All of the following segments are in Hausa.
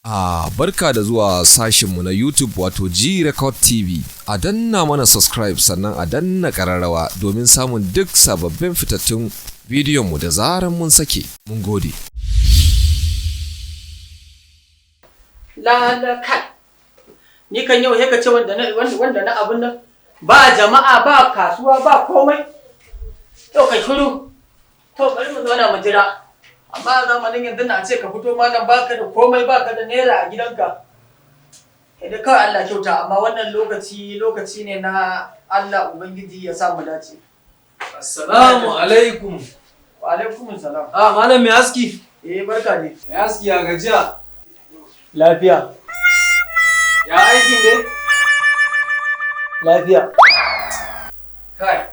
A barka da zuwa sashinmu na YouTube wato G Record TV. A danna mana subscribe sannan a danna ƙararrawa domin samun duk sababbin fitattun bidiyonmu da zaran mun sake. Mun gode. La la kai. Ni kan yau sai ka ce wanda na wanda na abun nan ba jama'a ba kasuwa ba komai. To kai shiru. To bari mu zauna mu jira. Amma a zamanin yanzu na ce ka fito malam baka da komai baka da naira a gidanka. Sai dai kawai Allah kyauta, amma wannan lokaci lokaci ne na Allah Ubangiji ya sa mu dace. Assalamu alaikum. Wa alaikum salam. Ah, malam mai aski. Eh, barka ne. Mai aski, ya gajiya? Lafiya. Ya aikin dai? Lafiya. Kai.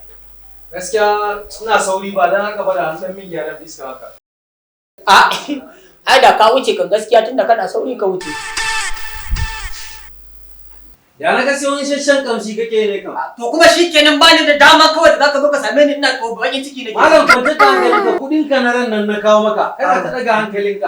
Gaskiya ina sauri, ba dan haka ba da an dan min gyaran fiska haka. A ai da ka wuce kan gaskiya, tunda kana sauri ka wuce. Ya na ga sai wani shashan kamshi kake ne kam. To kuma shikenan, ba ni da dama kawai da zaka zo ka same ni ina ko bakin ciki nake. Malam, kwanta da hankalinka, kudin ka na ran nan na kawo maka. Kana ta daga hankalinka.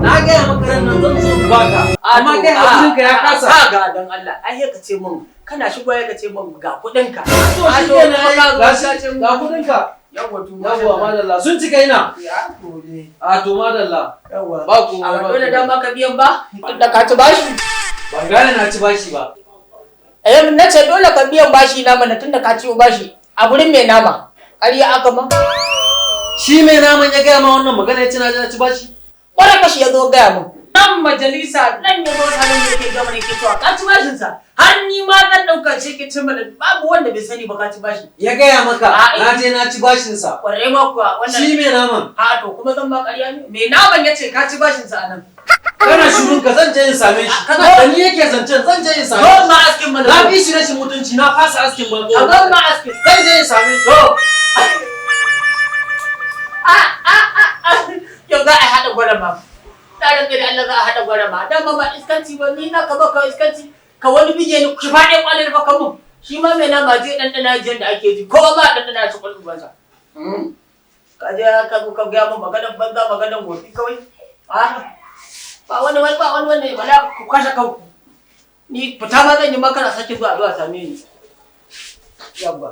Na gaya maka ran nan zan zo in baka. Amma kai hakurinka ya kasa. Ka ga dan Allah, ai ka ce mun kana shigo ya ka ce mun ga kudin ka. To shikenan ai, ga shi ga kudin ka. Yawwa to. Yawwa madalla, sun cika ina. Ya to ne. A to madalla. Yawwa. Ba ku A ba dole dama ka biyan ba tunda ka ci bashi. Ban gane na ci bashi ba. Eh, na ce dole ka biyan bashi na mana tunda ka ciwo bashi a gurin mai nama. Ƙarya aka ma. Shi mai naman ya gaya ma wannan magana, ya ce na je na ci bashi? Ƙwarai kashi ya zo gaya mun. Nan majalisa nan ya zo halin da yake gama ne ke cewa ka ci bashin sa. Har ni ma zan ɗauka shi ke ce mana babu wanda bai sani ba ka ci bashi. Ya gaya maka A'a. na je na ci bashin sa. Ƙwarai ma kuwa wannan. Shi mai naman. A to kuma zan ba ƙarya ne. Mai naman ya ce ka ci bashin sa a nan. Kana shirun ka, zan je in same shi. Kana- Da ni yake zancen, zan je in same Zo shi. ma askin mana. Na fi shi rashin mutunci, na fasa askin bango. A zo ma askin. Zan je in same shi. A a a a yau za a haɗa gwarama. Na rantse da Allah za a haɗa gwarama. Dama ba iskanci ba, ni na ka baka iskanci. Ka wani bige ni ki faɗe kwalar baka mun. Shi ma mai nama je ɗanɗana jiyan da ake ji. Kowa ma ɗanɗana ci kwalin banza. Ka je ka zo ka gaya mun maganar banza, maganar wofi kawai. A ba wani wani ba wani wani wala ku kashe kanku. Ni fita ma zan yi makara sake zuwa zuwa same ni. Yabba.